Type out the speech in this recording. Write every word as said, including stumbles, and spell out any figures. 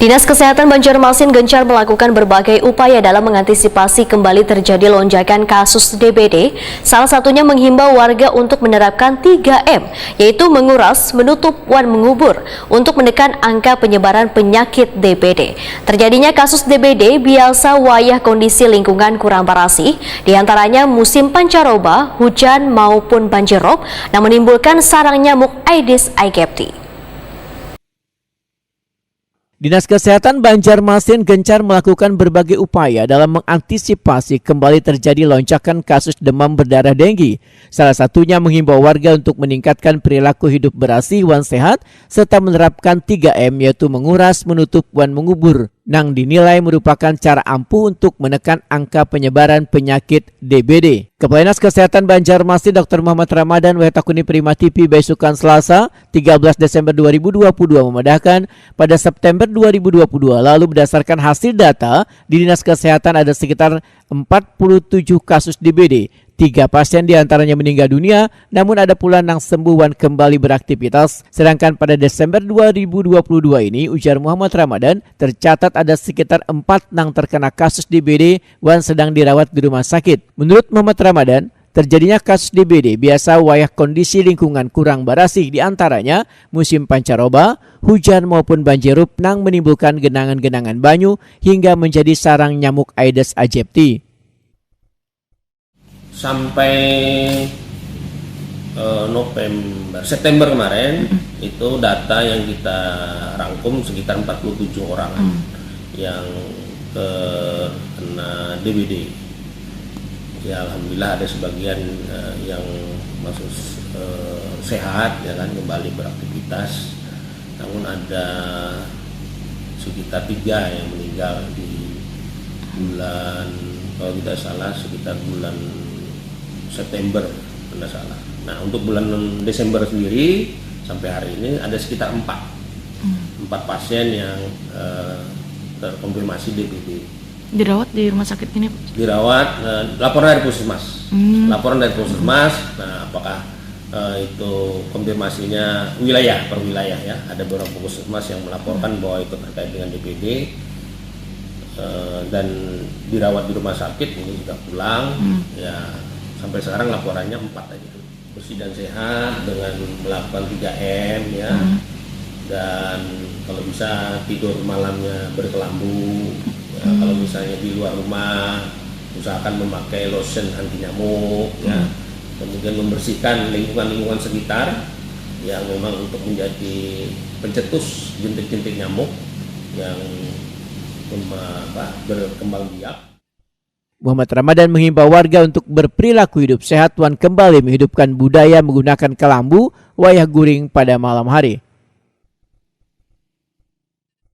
Dinas Kesehatan Banjarmasin gencar melakukan berbagai upaya dalam mengantisipasi kembali terjadi lonjakan kasus D B D, salah satunya menghimbau warga untuk menerapkan tiga M, yaitu menguras, menutup, wan mengubur untuk menekan angka penyebaran penyakit D B D. Terjadinya kasus D B D biasa wayah kondisi lingkungan kurang barasih, diantaranya musim pancaroba, hujan maupun banjir rob, yang menimbulkan sarang nyamuk Aedes aegypti. Dinas Kesehatan Banjarmasin gencar melakukan berbagai upaya dalam mengantisipasi kembali terjadi lonjakan kasus demam berdarah denggi. Salah satunya menghimbau warga untuk meningkatkan perilaku hidup berasih wan sehat serta menerapkan tiga M, yaitu menguras, menutup, wan mengubur, nang dinilai merupakan cara ampuh untuk menekan angka penyebaran penyakit D B D. Kepala Dinas Kesehatan Banjarmasin, Doktor Muhammad Ramadan, wayah takuni Prima T V baisukan Selasa, tiga belas Desember dua ribu dua puluh dua, memadahkan, pada September dua ribu dua puluh dua lalu, berdasarkan hasil data di Dinas Kesehatan, ada sekitar empat puluh tujuh kasus D B D. Tiga pasien diantaranya meninggal dunia, namun ada pula nang sembuh wan kembali beraktivitas. Sedangkan pada Desember dua ribu dua puluh dua ini, ujar Muhammad Ramadan, tercatat ada sekitar empat nang terkena kasus D B D wan sedang dirawat di rumah sakit. Menurut Muhammad Ramadan, terjadinya kasus D B D biasa wayah kondisi lingkungan kurang barasih, diantaranya musim pancaroba, hujan maupun banjir rob nang menimbulkan genangan-genangan banyu hingga menjadi sarang nyamuk Aedes aegypti. Sampai eh, November, September kemarin, itu data yang kita rangkum sekitar empat puluh tujuh orang yang terkena D B D. Ya, alhamdulillah ada sebagian eh, yang masuk eh, sehat, ya kan, kembali beraktivitas. Namun ada sekitar tiga yang meninggal di bulan, kalau tidak salah, sekitar bulan September, kalau tidak salah. Nah, untuk bulan Desember sendiri, sampai hari ini ada sekitar empat, empat pasien yang eh, terkonfirmasi D B D. Dirawat di rumah sakit ini, Pak? Dirawat, eh, laporan dari puskesmas. Laporan dari puskesmas, nah, apakah eh, itu konfirmasinya wilayah per wilayah, ya. Ada beberapa puskesmas yang melaporkan bahwa itu terkait dengan D B D eh, dan dirawat di rumah sakit, ini sudah pulang. Ya, sampai sekarang laporannya empat aja. Bersih dan sehat dengan melakukan tiga M, ya. Dan kalau bisa, tidur malamnya berkelambu. Ya, kalau misalnya di luar rumah, usahakan memakai lotion anti nyamuk, ya. Kemudian membersihkan lingkungan-lingkungan sekitar yang memang untuk menjadi pencetus jentik-jentik nyamuk yang mem- apa, berkembang biak. Muhammad Ramadan menghimbau warga untuk berperilaku hidup sehat wan kembali menghidupkan budaya menggunakan kelambu wayah guring pada malam hari.